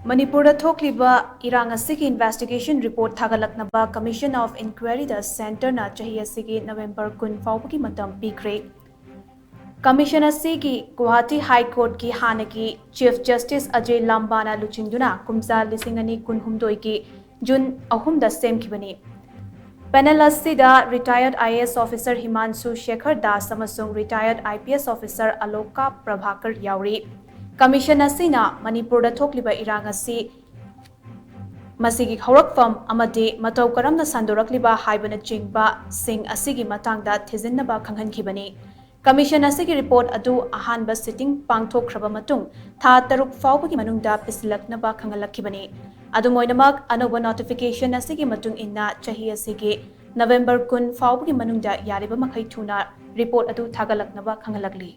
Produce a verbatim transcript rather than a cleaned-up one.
ꯃꯅꯤꯄꯨꯔꯗ ꯊꯣꯛꯂꯤꯕ ꯏꯔꯥꯡ ꯑꯁꯤꯒꯤ investigation report ꯊꯥꯒꯠꯂꯛꯅꯕ Commission of Inquiry the Centre ꯅ ꯆꯍꯤ ꯑꯁꯤꯒꯤ ꯅꯕꯦꯝꯕꯔ ꯀꯨꯟ ꯐꯥꯎꯕꯒꯤ ꯃꯇꯝ ꯄꯤꯈ꯭ꯔꯦ꯫ Commission ꯑꯁꯤꯒꯤ ꯒꯨꯋꯥꯍꯥꯇꯤ High Court ꯀꯤ ꯍꯥꯟꯅꯒꯤ Chief Justice ꯑꯖꯦ ꯂꯥꯝꯕꯥꯅ ꯂꯨꯆꯤꯡꯗꯨꯅ ꯀꯨꯝꯖꯥ ꯂꯤꯁꯤꯡ ꯑꯅꯤ ꯀꯨꯟꯍꯨꯝꯗꯣꯏꯒꯤ ꯖꯨꯟ ꯑꯍꯨꯝꯗ ꯁꯦꯝꯈꯤꯕꯅꯤ꯫ Panel ꯑꯁꯤꯗ retired I A S officer ꯍꯤꯃꯥꯟꯁꯨ Sekhar Das ꯑꯃꯁꯨꯡ retired I P S officer ꯑꯂꯣꯀꯥ Prabhakar ꯌꯥꯎꯔꯤ꯫ Commission ꯑꯁꯤꯅ ꯃꯅꯤꯄꯨꯔꯗ ꯊꯣꯛꯂꯤꯕ ꯏꯔꯥꯡ ꯑꯁꯤ, ꯃꯁꯤꯒꯤ ꯍꯧꯔꯛꯐꯝ ꯑꯃꯗꯤ ꯃꯇꯧ ꯀꯔꯝꯅ ꯁꯟꯗꯣꯔꯛꯂꯤꯕ ꯍꯥꯏꯕꯅꯆꯤꯡꯕꯁꯤꯡ ꯑꯁꯤꯒꯤ ꯃꯇꯥꯡꯗ ꯊꯤꯖꯤꯟꯅꯕ ꯈꯪꯍꯟꯈꯤꯕꯅꯤ꯫ Commission ꯑꯁꯤꯒꯤ report ꯑꯗꯨ ꯑꯍꯥꯟꯕ sitting ꯄꯥꯡꯊꯣꯛꯈ꯭ꯔꯕ ꯃꯇꯨꯡ ꯊꯥ ꯇꯔꯨꯛ ꯐꯥꯎꯕꯒꯤ ꯃꯅꯨꯡꯗ ꯄꯤꯁꯤꯜꯂꯛꯅꯕ ꯈꯪꯍꯜꯂꯛꯈꯤꯕꯅꯤ꯫ ꯑꯗꯨꯝ ꯑꯣꯏꯅꯃꯛ, ꯑꯅꯧꯕ notification ꯑꯁꯤꯒꯤ ꯃꯇꯨꯡ ꯏꯟꯅ ꯆꯍꯤ ꯑꯁꯤꯒꯤ ꯅꯕꯦꯝꯕꯔ ꯀꯨꯟ ꯐꯥꯎꯕꯒꯤ ꯃꯅꯨꯡꯗ ꯌꯥꯔꯤꯕ ꯃꯈꯩ ꯊꯨꯅ report ꯑꯗꯨ ꯊꯥꯒꯠꯂꯛꯅꯕ ꯈꯪꯍꯜꯂꯛꯂꯤ꯫